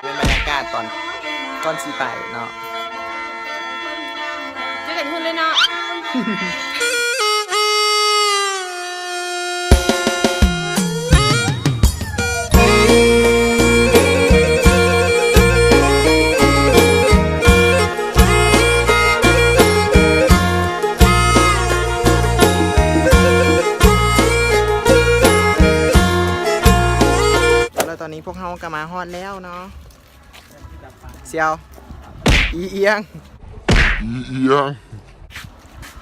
ເປັນບັນຍາກາດຕອນກ່ອນຊິໄປເນາະ. ເຈີກັນຢູ່ພຸ້ນເລີຍເນາະ. ແລ້ວຕອນນີ້ພວກເຮົາກໍມາຮອດແລ້ວເນາະ. ສ່ຽວ ອີ່ອຽງ ອີ່ອຽງ.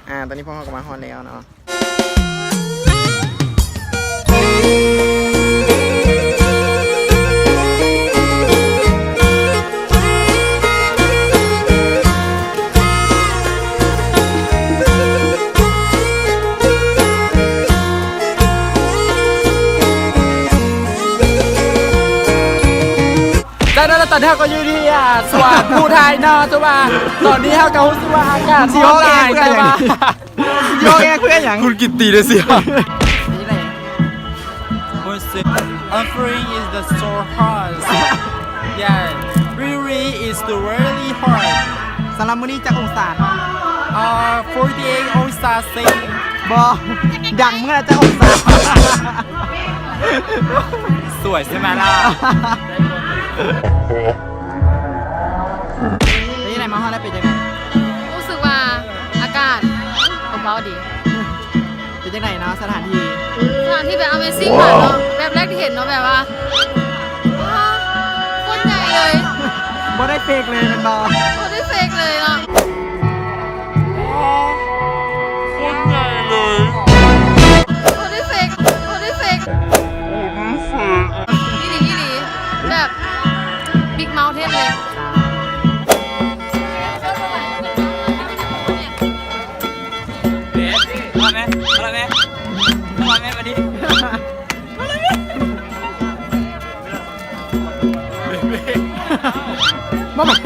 ອ່າ ຕອນນີ້ພວກເຮົາກໍມາຮອດແລ້ວເນາະ. ຈາກນັ້ນລະຕອນນີ້ເຮົາກໍຢູ່ທີ່ ອ່າ ສວນພູໄທເນາະ. ແຕ່ວ່າຕອນນີ້ເຮົາກໍຮູ້ສຶກວ່າອາກາດຮ້ອນຫຼາຍ ແຕ່ວ່າ ໂຍກແອເພື່ອຫຍັງ? ຄຸນກິດຕີເດເຊຍ. Offering is the soul heart. Yeah, really is the very heart. ສຳລັບມື້ນີ້ຈັກອົງສາ? ອ່າ forty-eight ອົງສາເຊ. ບໍ່ ດັງເມື່ອຈັກອົງສາ? ສວຍໃຊ່ໄໝລະ? ເປັນຈັ່ງໃດ ມາຮອດແລ້ວເປັນຈັ່ງໃດ? ຮູ້ສຶກວ່າອາກາດອົບອ້າວດີ. ເປັນຈັ່ງໃດເນາະ ສະຖານທີ່? ສະຖານທີ່ແບບ Amazing ມາກເນາະ ແບບແລກທີ່ເຫັນເນາະ ແບບວ່າ ວ້າ ໂຄດໃຫຍ່ເລີຍ. ບໍ່ໄດ້ເຟກເລີຍແມ່ນບໍ່? ບໍ່ໄດ້ເຟກເລີຍເນາະ. ໂຄດໃຫຍ່ເລີຍ. ບໍ່ໄດ້ເຟ ເບສ ເອົາແມ່ ເອົາແມ່ ເອົາແມ່ ມາດິ ມາແມ່ ມາແມ່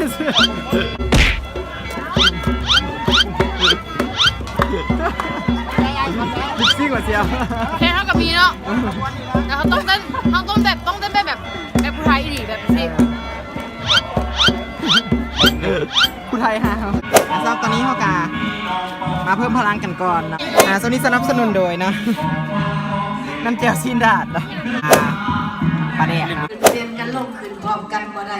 ລິບຊິງວ່າຊິເອົາ ແຄ່ເຮົາກໍມີເນາະ ແຕ່ເຮົາຕ້ອງເຕັ້ນ ເຮົາຕ້ອງແບບ ຕ້ອງເຕັ້ນແບບ ແບບ ແບບຜູ້ໄທອີ່ຫຼີ ແບບນີ້ ຜູ້ໄທຫາເຮົາ. ອ່າ ສຳລັບຕອນນີ້ເຮົາກະມາເພີ່ມພະລັງກັນກ່ອນເນາະ. ອ່າ ຊ່ວງນີ້ສະໜັບສະໜູນໂດຍເນາະ ນ້ຳແຈ່ວຊີ້ນດາດເນາະ ອ່າ ປາແດກເນາະ. ເປັນກັນລົງຂຶ້ນພ້ອມກັນບໍ່ໄດ້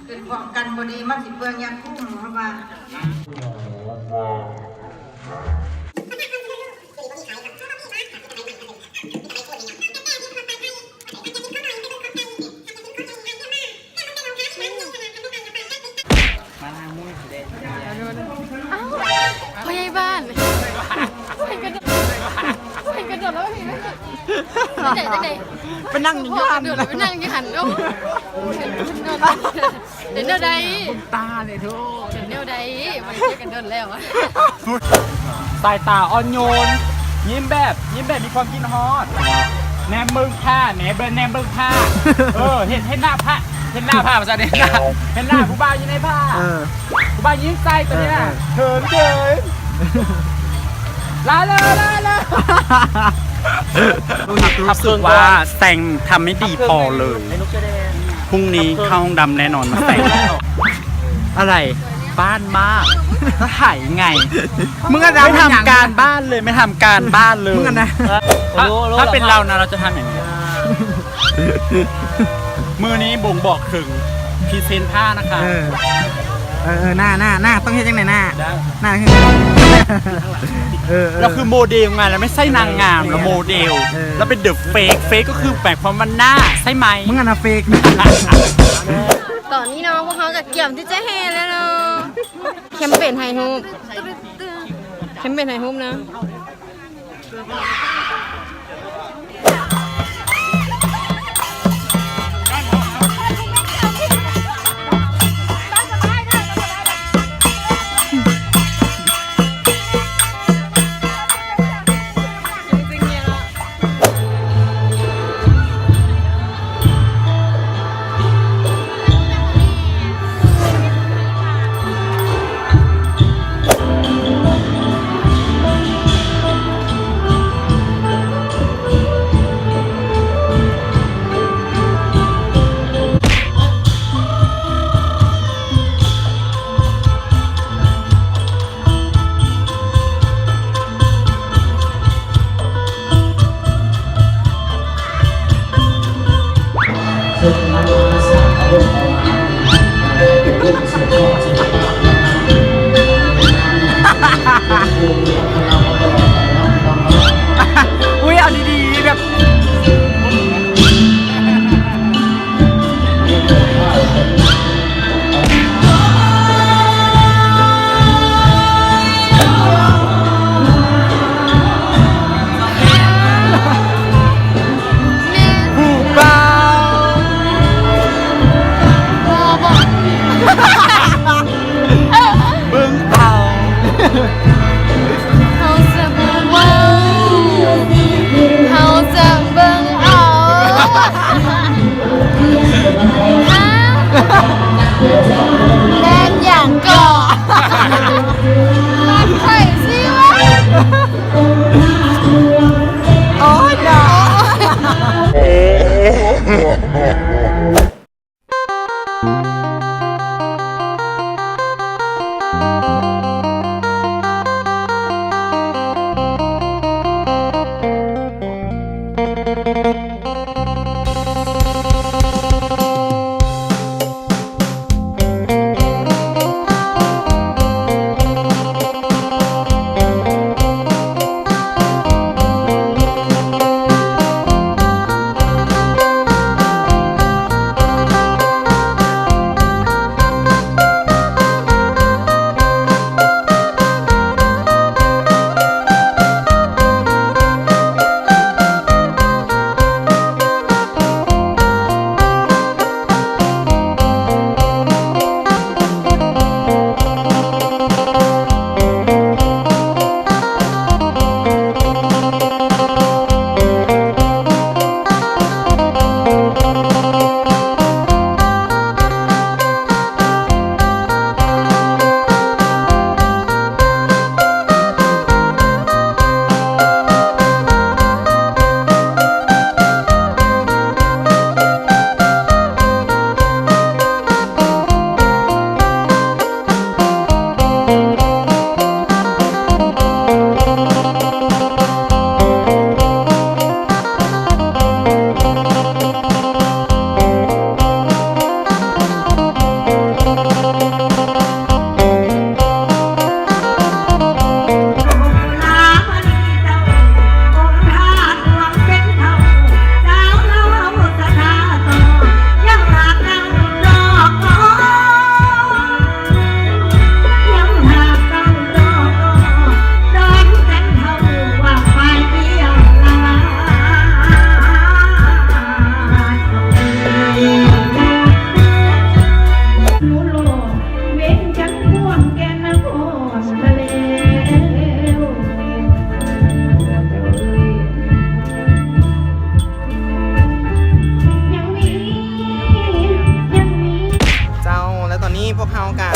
ຂຶ້ນພ້ອມກັນບໍ່ດີ ມັນຊິເປືອງຢາຄຸມ ເພາະວ່າ ອ້າວ ພໍ່ໃຫຍ່ບ້ານ ເຫັນກະໂດດ ເຫັນກະໂດດແລ້ວ ຈັ່ງໃດ ຈັ່ງໃດ ໄປນັ່ງຢູ່ຫັ້ນ ໄປນັ່ງຢູ່ຫັ້ນ ໂອ້ ເປັນແນວໃດ ຕາເລີຍໂທ ເປັນແນວໃດ ບໍ່ໄດ້ເຈີກັນດົນແລ້ວ. ສາຍຕາອ່ອນໂຍນ ຍິ້ມແບບ ຍິ້ມແບບມີຄວາມຄິດຮອດ ແນມເບິ່ງພ້າ ແນມເບິ່ງ ແນມເບິ່ງພ້າ ເອີ ເຫັນ ເຫັນໜ້າພ້າ ເຫັນໜ້າພ້າ ວ່າຊັ້ນ ເຫັນໜ້າ ເຫັນໜ້າຜູ້ບ່າວຢູ່ໃນພ້າ ເອີ ຜູ້ບ່າວຍິ້ມໃສ່ຕົວນີ້ນະ ເອີ ເຂີນ ເຂີນ ລາເລີ ລາເລີ. ຮູ້ສຶກວ່າແຕ່ງທຳໄມ່ດີພໍເລີຍ ພລຸ້ງນີ້ເຂົ້າຫ້ອງດຳແນ່ນອນ ມາແຕ່ງ ອະໄລ ບ້ານມາກ ແລ້ວຫາຍໄງ ມຶງອະນະ ໄມ່ທຳການບ້ານເລີຍ ໄມ່ທຳການບ້ານເລີຍ ມຶງອະນະ ຖ້າ ຖ້າເປັນລາວນະ ລາວຈະທຳຫຍັງ? ມື້ນີ້ບົ່ງບອກເຖິງພຣີເຊັນຜ້ານະຄະ ເອີ ເອີ ເອີ ໜ້າ ໜ້າ ໜ້າ ຕ້ອງເຮັດຈັ່ງໃດ ໜ້າ ໜ້າ ເອີ ເອີ ລາວຄືໂມເດວໄງ ລາວໄມ່ໃຊ່ນາງງາມ ລາວໂມເດວ ເອີ ລາວເປັນເດີເຟກ ເຟກກໍຄືໝາຍຄວາມວ່າໜ້າ ໃຊ່ໄໝ? ມຶງອະນະເຟກ. ຕອນນີ້ເນາະ ພວກເຮົາກໍກຽມທີ່ຈະແຫ່ແລ້ວເນາະ ແຄມເປນຖ່າຍຮູບ ແຄມເປນຖ່າຍຮູບເນາະ. ອຸ້ຍ ເອົາດີໆ ແບບ ຜູ້ບ່າວ ເບິ່ງເອົາ ເຮົາຈະບໍ່ເວົ້າ ເຮົາຈະເບິ່ງເອົາ ຮະ ແລ່ນຫຍັງເກາະ ມັນໄປຊິວະ ໂອ້ຍ ນອ.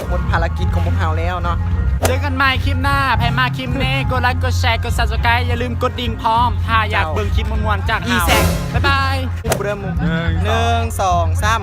ໝົດພາລະກິດຂອງພວກເຮົາແລ້ວເນາະ. ເຈີກັນໃໝ່ຄລິບໜ້າ. ໃຜມັກຄລິບນີ້ ກົດໄລ ກົດແຊ ກົດ Subscribe ຢ່າລືມກົດດິ່ງພ້ອມ ຖ້າຢາກເບິ່ງຄລິບມ່ວນໆຈາກເຮົາ. ອີແຊງ ບາຍບາຍ. ເລີ່ມ ໜຶ່ງ ສອງ ສາມ.